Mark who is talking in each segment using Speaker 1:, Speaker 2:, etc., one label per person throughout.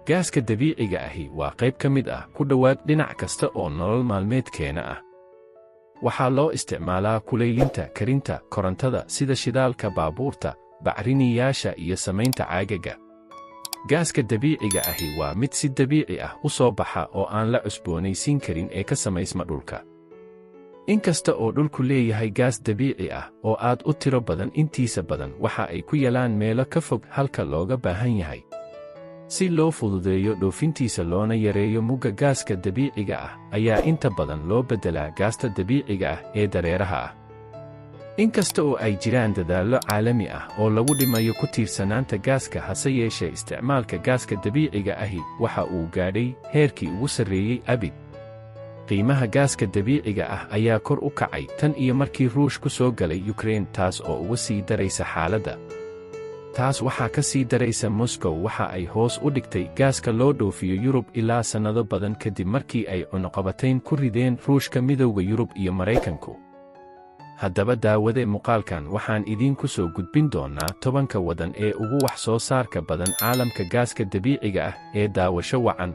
Speaker 1: Gaaska dabiiciga ahi waa qayb ka mid ah ku dhowaad dhinac kasta oo nolol maalmeedkeena ah. Waxaa loo isticmaalaa kulaylinta, karinta, korontada, sida shidaalka baabuurta, bacrimiyeyaasha iyo samaynta caagaga. Gaaska dabiiciga ahi waa mid si dabiici ah u soo baxa oo aan la cusboonaysiin karin ee ka samaysma dhulka. Inkasta oo dhulku leeyahay gaas dabiici ah oo aad u tiro badan, intiisa badan waxa ay ku yalaan meelo ka fog halka looga baahan yahay. Si loo fududeeyo dhoofintiisa loona yareeyo mugga gaaska dabiiciga ah ayaa inta badan loo beddelaa gaasta dabiiciga ah ee dareeraha ah. Inkasta oo ay jiraan dadaallo caalami ah oo lagu dhimayo ku tiirsanaanta gaaska, hase yeeshee isticmaalka gaaska dabiiciga ahi waxa uu gaadhay heerkii ugu sarreeyey abid. Qiimaha gaaska dabiiciga ah ayaa kor u kacay tan iyo markii Ruush ku soo galay Ukraine, taas oo uga sii daraysa xaaladda. Taas waxaa ka sii daraysa, Moscow waxa ay hoos u dhigtay gaaska loo dhoofiyo Yurub ilaa sannado badan kadib markii ay cunuqabatayn ku rideen Ruushka Midowda Yurub iyo Maraykanku. Haddaba daawade, muuqaalkan waxaan idiinku soo gudbin doonaa 10ka waddan ee ugu wax soo saarka badan caalamka gaaska dabiiciga ah ee daawasho wacan.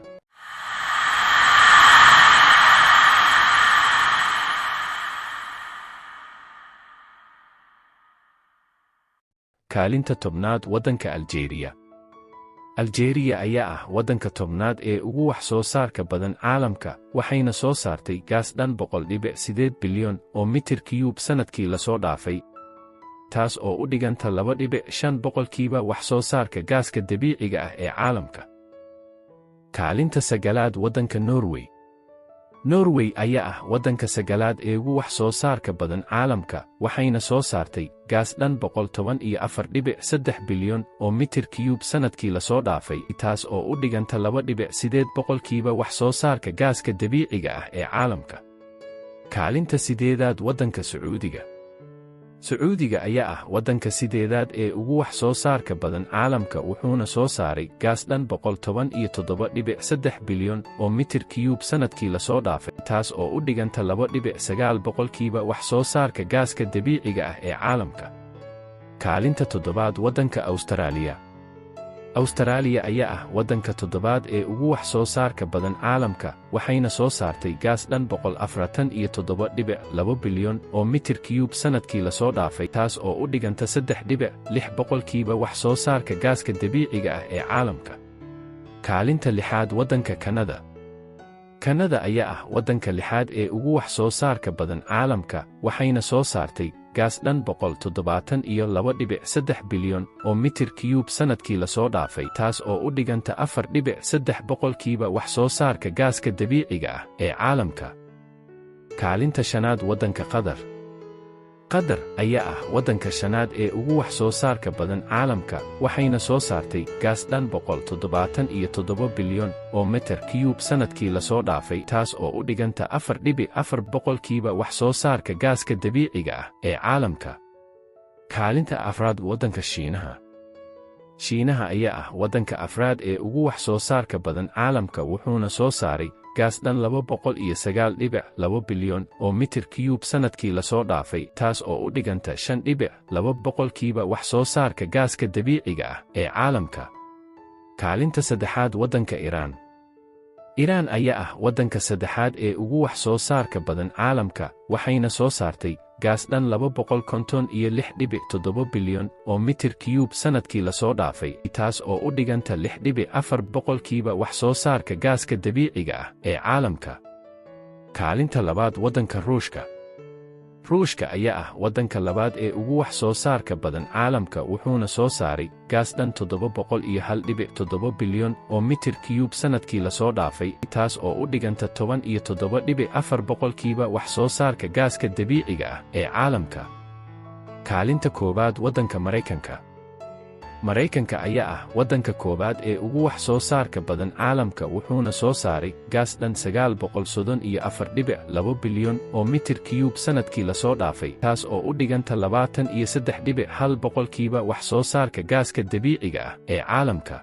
Speaker 1: Kaalinta 10aad, waddanka Aljeeriya. Aljeeriya ayaa ah waddanka 10aad ee ugu wax soo saarka badan caalamka, waxayna soo saartay gaas dhan 100.8 bilyan oo mitir kiyuub sannadkii lasoo dhaafay, taas oo u dhiganta 2.5% wax soo saarka gaaska dabiiciga ah ee caalamka. Kaalinta 9aad, waddanka Norway. Norway ayaa ah waddanka 9aad ee ugu wax soo saarka badan caalamka, waxayna soo saartay gaas dhan 114.3 bilyan oo mitir kiyuub sannadkii lasoo dhaafay, taas oo u dhiganta 2.8% wax soo saarka gaaska dabiiciga ah ee caalamka. Kaalinta 8aad, waddanka Sacuudiga. Sacuudiga ayaa ah waddanka 8aad ee ugu wax soo saarka badan caalamka, wuxuuna soo saaray gaas dhan 117.3 bilyan oo mitir kiyuub sannadkii lasoo dhaafay, taas oo u dhiganta 2.9% wax soo saarka gaaska dabiiciga ah ee caalamka. Kaalinta 7aad, waddanka Awstaraaliya. Awstaraaliya ayaa ah waddanka 7aad ee ugu wax soo saarka badan caalamka, waxayna soo saartay gaas dhan 147.2 bilyan oo mitir kiyuub sannadkii lasoo dhaafay, taas oo u dhiganta 3.6% wax soo saarka gaaska dabiiciga ah ee caalamka. Kaalinta 6aad, waddanka Kanada. Kanada ayaa ah waddanka 6aad ee ugu wax soo saarka badan caalamka, waxayna soo saartay gaas dhan 172.3 bilyan oo mitir kiyuub sannadkii lasoo dhaafay, taas oo u dhiganta 4.3% wax soo saarka gaaska dabiiciga ah ee caalamka. Kaalinta 5aad, waddanka Qatar. Qatar ayaa ah waddanka 5aad ee ugu wax soo saarka badan caalamka, waxayna soo saartay gaas dhan 177 bilyan oo mitir kiyuub sannadkii lasoo dhaafay, taas oo u dhiganta 4.4% wax soo saarka gaaska dabiiciga ah ee caalamka. Kaalinta 4aad, waddanka Shiinaha. Shiinaha ayaa ah waddanka 4aad ee ugu wax soo saarka badan caalamka, wuxuuna soo saaray gaas dhan 209.2 bilyan oo mitir kiyuub sannadkii lasoo dhaafay, taas oo u dhiganta 5.2% wax soo saarka gaaska dabiiciga ah ee caalamka. Kaalinta 3aad, waddanka Iiraan. Iiraan ayaa ah waddanka 3aad ee ugu wax soo saarka badan caalamka, waxayna soo saartay gaas dhan 256.7 bilyan oo mitir kiyuub sannadkii lasoo dhaafay, taas oo u dhiganta 6.4% wax soo saarka gaaska dabiiciga ah ee caalamka. Kaalinta 2aad, waddanka Ruushka. Ruushka ayaa ah waddanka 2aad ee ugu wax soo saarka badan caalamka, wuxuuna soo saaray gaas dhan 701.7 bilyan oo mitir kiyuub sannadkii lasoo dhaafay, taas oo u dhiganta 17.4% wax soo saarka gaaska dabiiciga ah ee caalamka. Kaalinta 1aad, waddanka Maraykanka. Maraykanka ayaa ah waddanka 1aad ee ugu wax soo saarka badan caalamka, wuxuuna soo saaray gaas dhan 934.2 bilyan oo mitir kiyuub sannadkii lasoo dhaafay, taas oo u dhiganta 23.1% wax soo saarka gaaska dabiiciga ah ee caalamka.